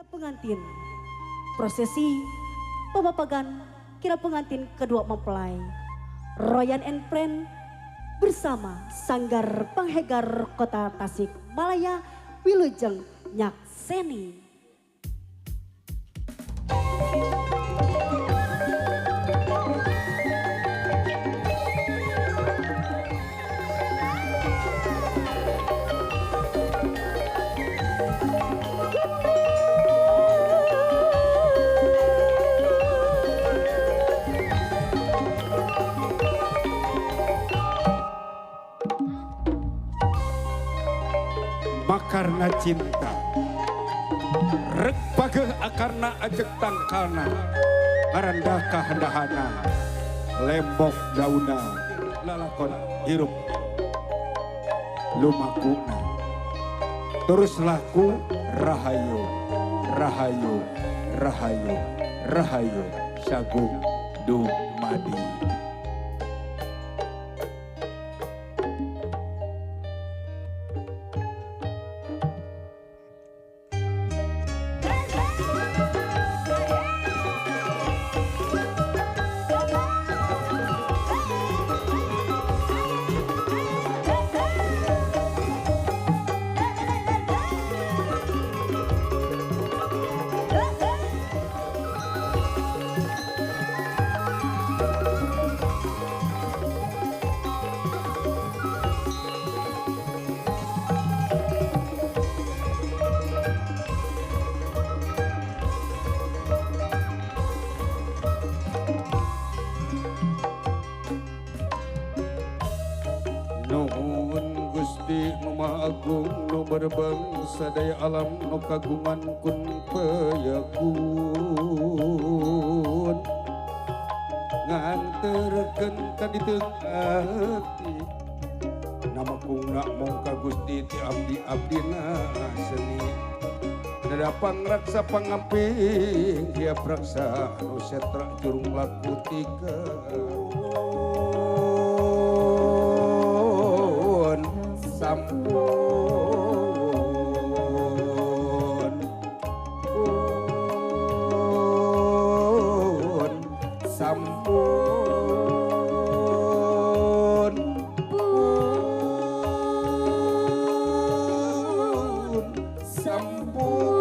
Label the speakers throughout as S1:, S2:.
S1: Kira pengantin, prosesi pebapagan kira pengantin kedua mempelai Royan and Friend bersama Sanggar Panghegar Kota Tasikmalaya Wilujeng Nyakseni.
S2: Makarna cinta rek pageh akarna ajek tangkalna ngarandah kahandahana lembok dauna lalakon hirup lumakuna terus laku rahayu rahayu rahayu rahayu sagung dumadi. Nuhun Gusti nu Maha Agung nu berbangsa daya alam nu kagungan kun payakun nganterkeun ka diteung ati nama kungna mongka Gusti ti abdi abdina seni nada pangraksa pangaping hiap raksa anu setra jurung laku tiga sampun pun sampun pun sampun.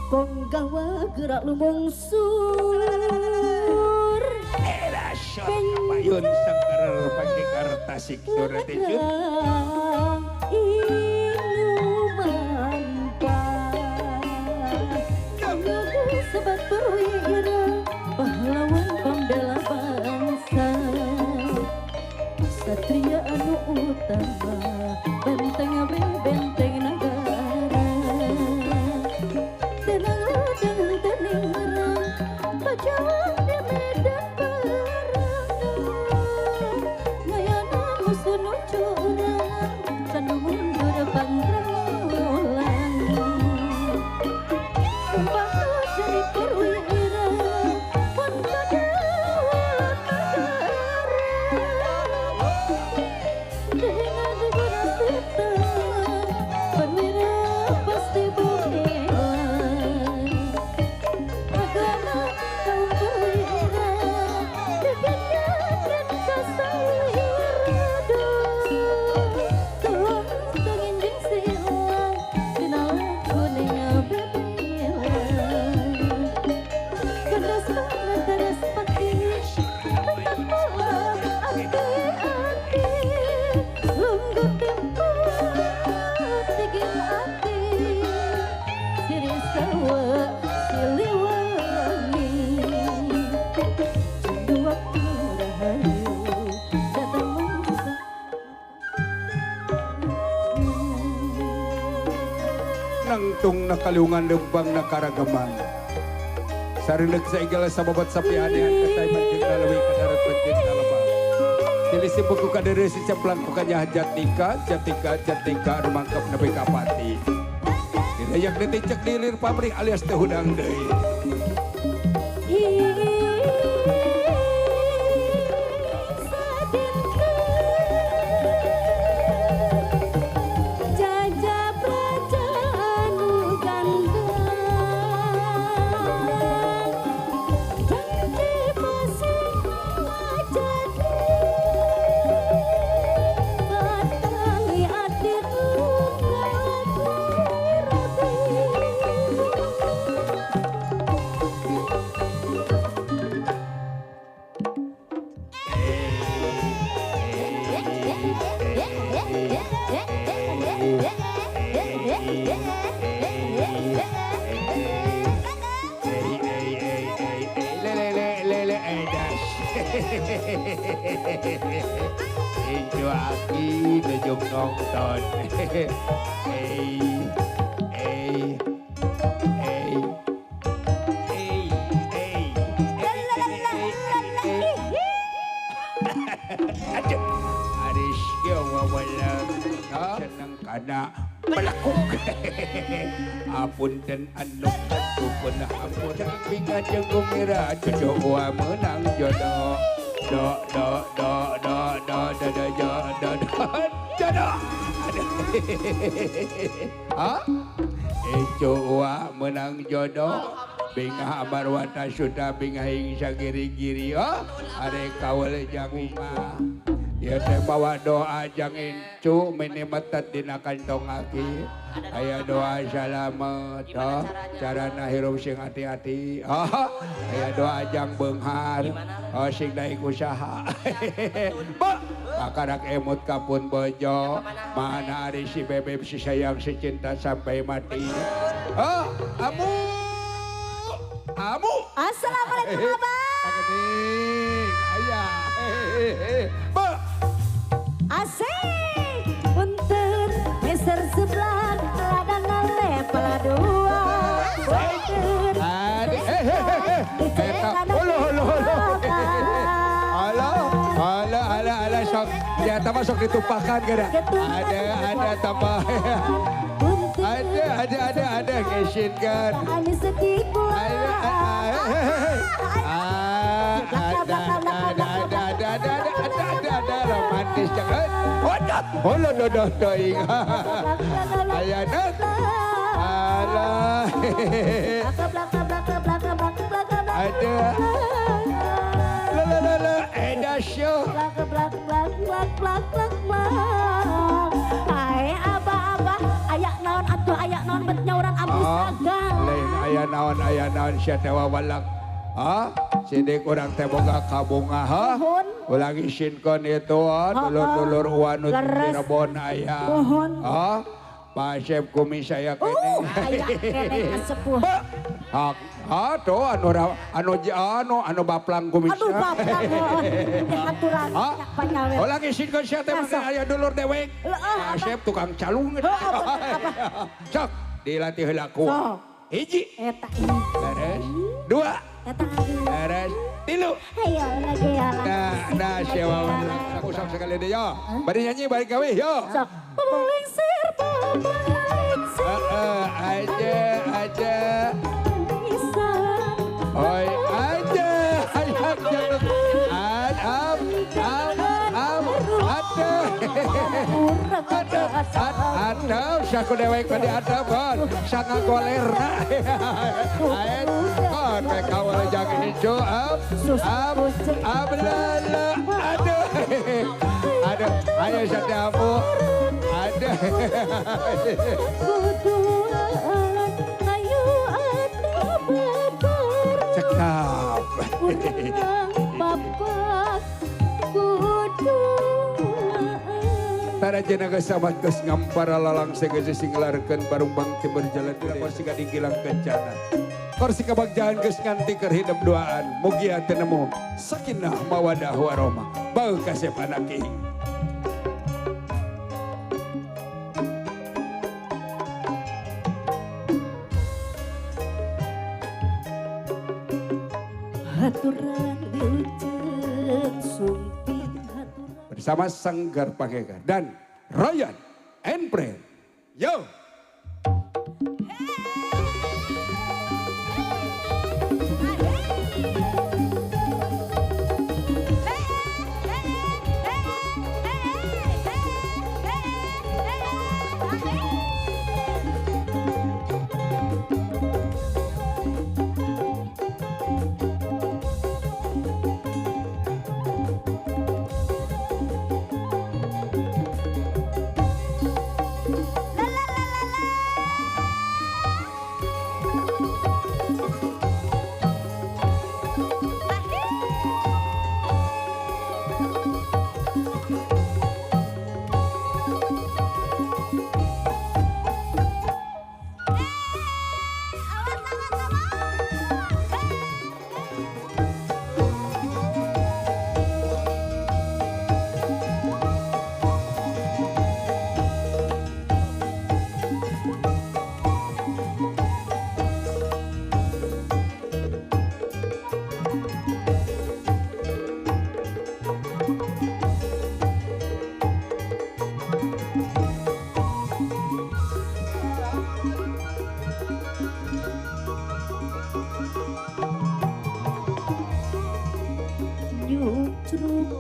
S1: Ponggawa gerak lumungsur
S2: era payun sangkarar pangkar Tasik sore teh
S1: sobat perwira pahlawan pembela bangsa satria anu utama benteng benteng negara tenang ladang tening pajawan di medan perang ngayanan musuh nu curang candu mundur pangrangulang sumpah jadi perwira pun kadaulat negara dengan diguna sita perwira pasti bumi.
S2: Nangtung nakaliungan lembang nakaragaman sarileuk saigala sababat sapi anehan katay manjing lalawi kadarat manjing lalabang tilisi buku kadere si cemplang ku kanyah jatika jatika jatika rumangkep nepi ka pati dirayak deui cek dilir pabrik alias teu hudang deui. Injo aki nujung nonton. Aris wawalang seneng kana melakuk. Apunten anu ampun ampun binga jeung gumira jodoh menang jodoh. Do do do do do do do do do jodoh. Ha? Eco menang jodoh. Bingah amarwata sudah bingah ing sagiri-giri. Oh, are kawal jang umah. Ya teh bawa doa jang incu minimetet dina kantong aki. Aya doa salamet, oh, carana hirup sing hati-hati. Oh, aya doa jang beunghar, oh sing daek usaha. Ba, makarak emut kapun bojo, mana ari si bebeb si sayang si cinta sampai mati. Oh, amu. Amu.
S1: Assalamualaikum abang.
S2: Ayah. Ba.
S1: Asik. Punten meser sebelah ladang level dua. Punten.
S2: Halo, halo, halo, sok. Ya, tambah sok ditumpahkan kada. Ada tambah. Ada kesinkan. Ada romantis jangan. Oh, do do do ayana. Alah. Ada. La la la la eda show.
S1: Blak blak blak blak blak blak blak. Hai abah-abah ayak naon atuh ayak naon bet nyauran ambus dagang.
S2: Lain aya naon sia teh wawalak. Ha? Sidik urang teh boga kabunga ha? Ulang isinkeun itu dulur-dulur uanu Cirebon aya. Ha? Pasep kumis saya kene.
S1: Aya kene kasepuh.
S2: Hak ha tuh anu anu anu anu baplang kumis.
S1: Aduh baplang aturan panyawer.
S2: Ulang isinkeun sia teh aya dulur dewek. Asep tukang calung. Sok dilatih heula ku. Hiji.
S1: Eta.
S2: Beres. Dua.
S1: Eta.
S2: Beres. Tilu.
S1: Ayo lagi ya.
S2: Nah, siapa aku sok sekali deh yo. Bari nyanyi bari gawe yo.
S1: Sok. Pelingsir, pelingsir.
S2: Aja, aja. Oi, aja, aja, am, am, am, ada. Ada, ada, saku dewek pada ada bon, sangat golerna. Aet, kon, kawal jangan hijau, am, am, am, lala, ada. Ada, ayo sadamu, ada. Cekap. Tara jenaka sahabat geus ngampara lalang segese singlarkeun barumbang teu berjalan di kursi kadinggilang kencana. Kursi kabagjaan geus nganti keur hidep duaan. Mugia teu nemu sakinah mawadah warahmah. Bau kasep anak ing.
S1: Haturan wilujeng sumping haturan.
S2: Bersama Sanggar Pangeka dan Ryan and Friend. Yo.
S1: La la la.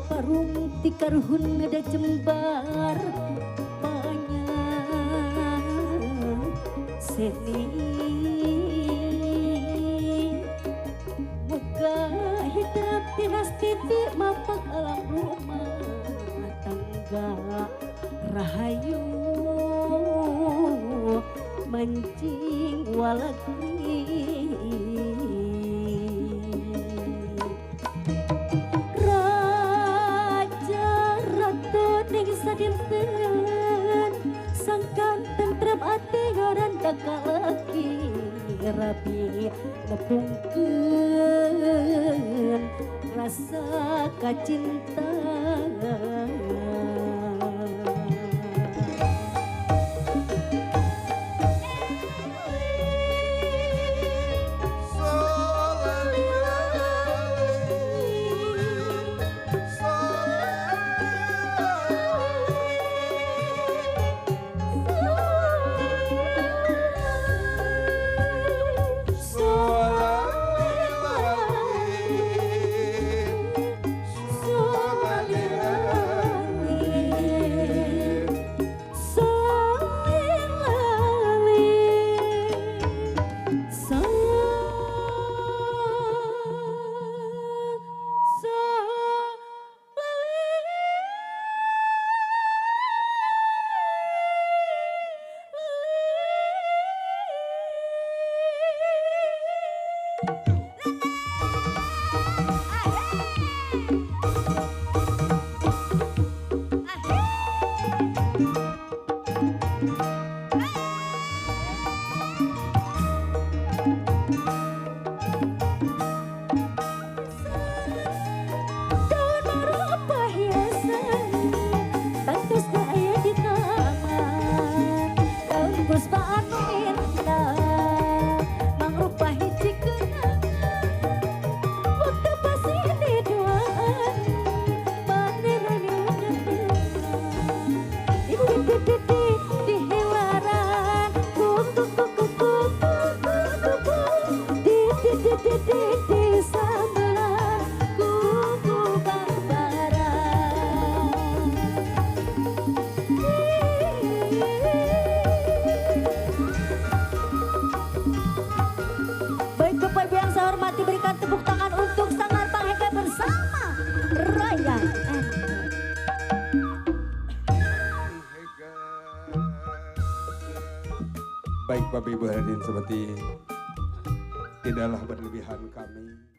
S1: Parung tikaruhun ada jembar banyak seni muka hidup tiras titik mapak alam rumah tangga rahayu mancing walagri raja ratu ning sadinten sangkan tentrem ati ngaran kalaki rabi nepungkeun rasa kacinta. Berikan tepuk tangan untuk Sanggar Pangheke bersama Raya.
S2: Baik Bapak Ibu hadirin, seperti tidaklah berlebihan kami.